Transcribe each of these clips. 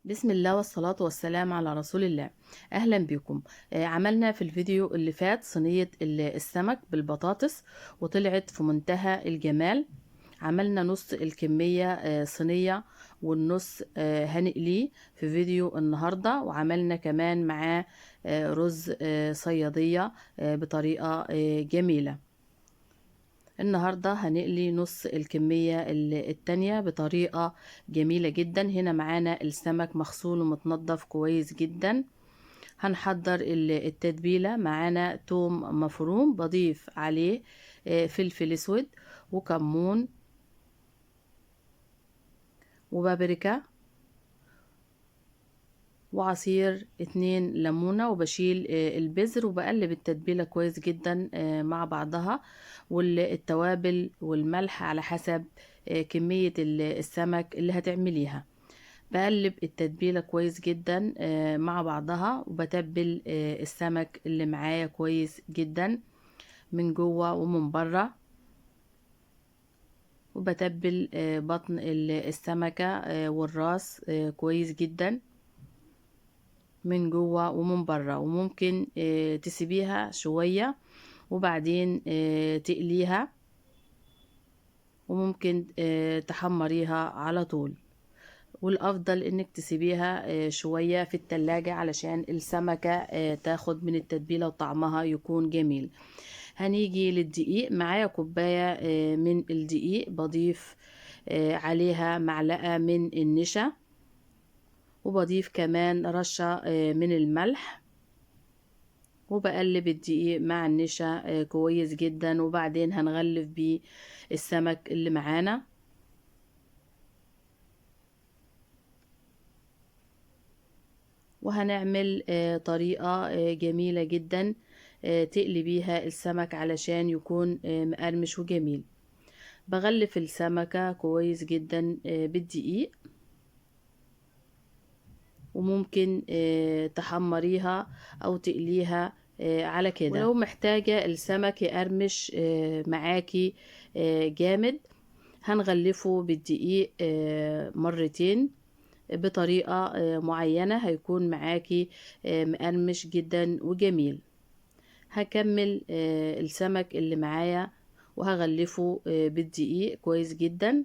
بسم الله والصلاة والسلام على رسول الله. أهلا بكم. عملنا في الفيديو اللي فات صينية السمك بالبطاطس وطلعت في منتهى الجمال. عملنا نص الكمية صينية والنص هنقليه في فيديو النهاردة، وعملنا كمان معاه رز صيادية بطريقة جميلة. النهاردة هنقلي نص الكمية التانية بطريقة جميلة جدا. هنا معانا السمك مغسول ومتنضف كويس جدا. هنحضر التتبيلة. معانا توم مفروم بضيف عليه فلفل اسود وكمون وبابريكا وعصير 2 ليمونة، وبشيل البذر وبقلب التتبيلة كويس جدا مع بعضها، والتوابل والملح على حسب كمية السمك اللي هتعمليها. بقلب التتبيلة كويس جدا مع بعضها، وبتبل السمك اللي معايا كويس جدا من جوه ومن بره، وبتبل بطن السمكة والراس كويس جدا من جوه ومن بره. وممكن تسيبيها شوية وبعدين تقليها، وممكن تحمريها على طول. والأفضل إنك تسيبيها شوية في التلاجة علشان السمكة تاخد من التتبيلة وطعمها يكون جميل. هنيجي للدقيق. معايا كوباية من الدقيق، بضيف عليها معلقة من النشا، وبضيف كمان رشة من الملح، وبقلب الدقيق مع النشا كويس جدا. وبعدين هنغلف بيه السمك اللي معانا. وهنعمل طريقة جميلة جدا تقلي بيها السمك علشان يكون مقرمش وجميل. بغلف السمكة كويس جدا بالدقيق، وممكن تحمريها أو تقليها على كده. ولو محتاجة السمك يقرمش معاكي جامد، هنغلفه بالدقيق مرتين بطريقة معينة، هيكون معاكي مقرمش جدا وجميل. هكمل السمك اللي معايا وهغلفه بالدقيق كويس جدا.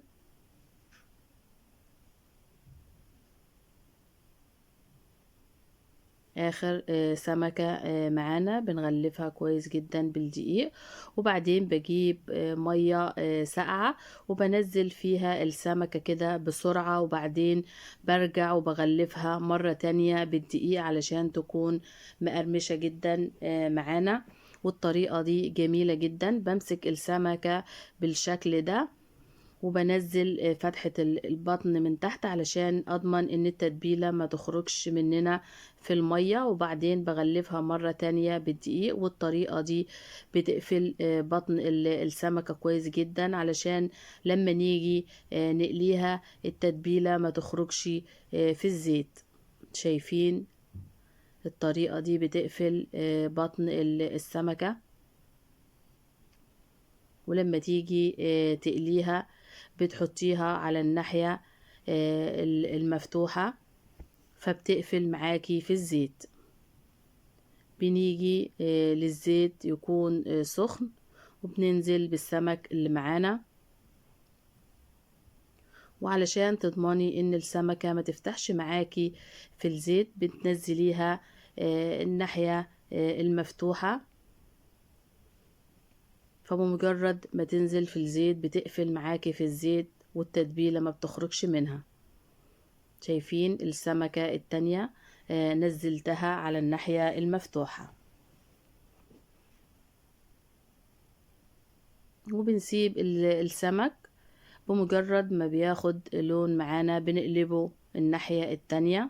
آخر سمكة معانا بنغلفها كويس جدا بالدقيق. وبعدين بجيب مية ساقعة وبنزل فيها السمكة كده بسرعة، وبعدين برجع وبغلفها مرة تانية بالدقيق علشان تكون مقرمشة جدا معانا. والطريقة دي جميلة جدا. بمسك السمكة بالشكل ده وبنزل فتحة البطن من تحت علشان اضمن ان التتبيلة ما تخرجش مننا في المية، وبعدين بغلفها مرة تانية بالدقيق. والطريقة دي بتقفل بطن السمكة كويس جدا علشان لما نيجي نقليها التتبيلة ما تخرجش في الزيت. شايفين الطريقة دي بتقفل بطن السمكة، ولما تيجي تقليها بتحطيها على الناحية المفتوحة فبتقفل معاكي في الزيت. بنيجي للزيت يكون سخن وبننزل بالسمك اللي معانا. وعلشان تضمني ان السمكة ما تفتحش معاكي في الزيت بتنزليها الناحية المفتوحة، فبمجرد ما تنزل في الزيت بتقفل معاكي في الزيت والتتبيلة ما بتخرجش منها. شايفين السمكة التانية نزلتها على الناحية المفتوحة. وبنسيب السمك بمجرد ما بياخد لون معانا بنقلبه الناحية التانية.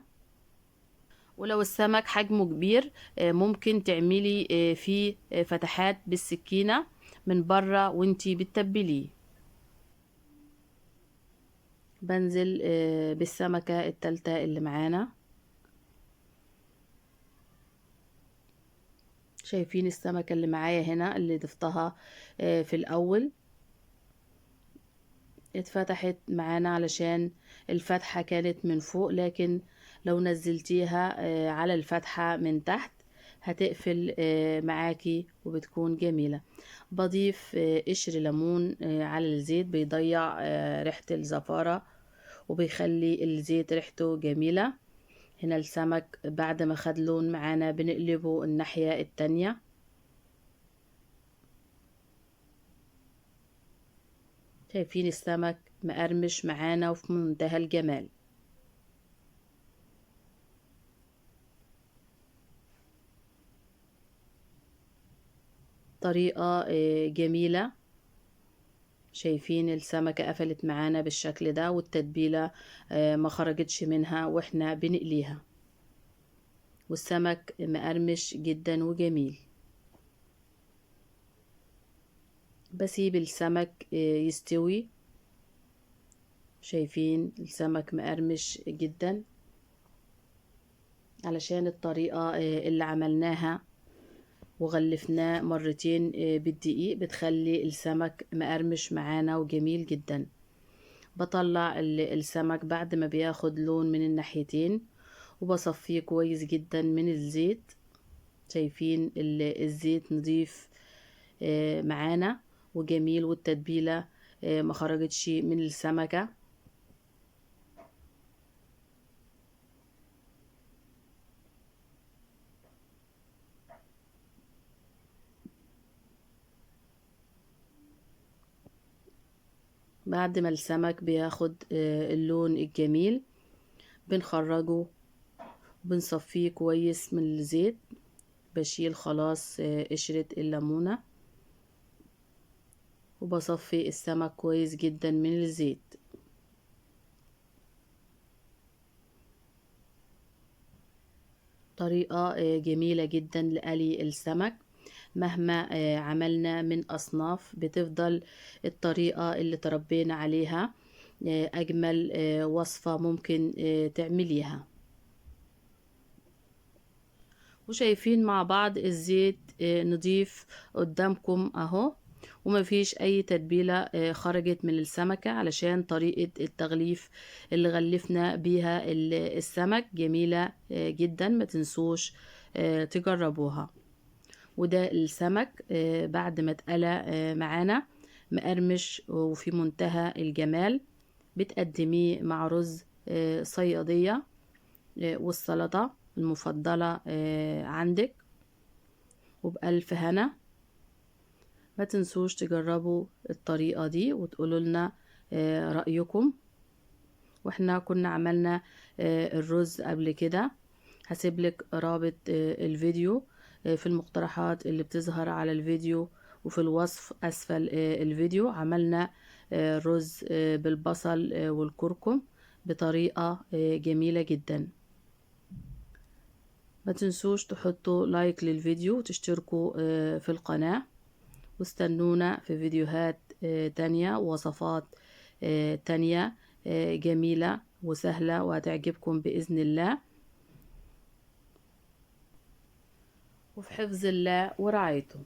ولو السمك حجمه كبير ممكن تعملي فيه فتحات بالسكينة من بره وانتي بتتبليه. بنزل بالسمكة التالتة اللي معانا. شايفين السمكة اللي معايا هنا اللي ضفتها في الأول اتفتحت معانا علشان الفتحة كانت من فوق، لكن لو نزلتيها على الفتحة من تحت هتقفل معاكي وبتكون جميلة. بضيف قشر ليمون على الزيت، بيضيع ريحة الزفارة وبيخلي الزيت ريحته جميلة. هنا السمك بعد ما خد لون معانا بنقلبه الناحية التانية. شايفين السمك مقرمش معانا وفي منتهى الجمال. طريقة جميلة. شايفين السمكة قفلت معانا بالشكل ده، والتتبيلة ما خرجتش منها واحنا بنقليها، والسمك مقرمش جدا وجميل. بسيب السمك يستوي. شايفين السمك مقرمش جدا علشان الطريقة اللي عملناها وغلفناه مرتين بالدقيق بتخلي السمك مقرمش معانا وجميل جدا. بطلع السمك بعد ما بياخد لون من الناحيتين وبصفيه كويس جدا من الزيت. شايفين الزيت نضيف معانا وجميل، والتتبيلة ما خرجتش من السمكة. بعد ما السمك بياخد اللون الجميل بنخرجه وبنصفيه كويس من الزيت. بشيل خلاص قشرة الليمونة وبصفي السمك كويس جدا من الزيت. طريقة جميلة جدا لقلي السمك. مهما عملنا من أصناف بتفضل الطريقة اللي تربينا عليها أجمل وصفة ممكن تعمليها. وشايفين مع بعض الزيت نضيف قدامكم أهو، وما فيش أي تتبيلة خرجت من السمكة علشان طريقة التغليف اللي غلفنا بيها السمك جميلة جدا، ما تنسوش تجربوها. وده السمك بعد ما اتقلى معانا مقرمش وفي منتهى الجمال. بتقدميه مع رز صيادية والسلطة المفضلة عندك، وبألف هنا. ما تنسوش تجربوا الطريقة دي وتقولوا لنا رأيكم. واحنا كنا عملنا الرز قبل كده، هسيب لك رابط الفيديو في المقترحات اللي بتظهر على الفيديو وفي الوصف أسفل الفيديو. عملنا رز بالبصل والكركم بطريقة جميلة جدا. ما تنسوش تحطوا لايك للفيديو وتشتركوا في القناة، واستنونا في فيديوهات تانية ووصفات تانية جميلة وسهلة وهتعجبكم بإذن الله. وفي حفظ الله ورعايته.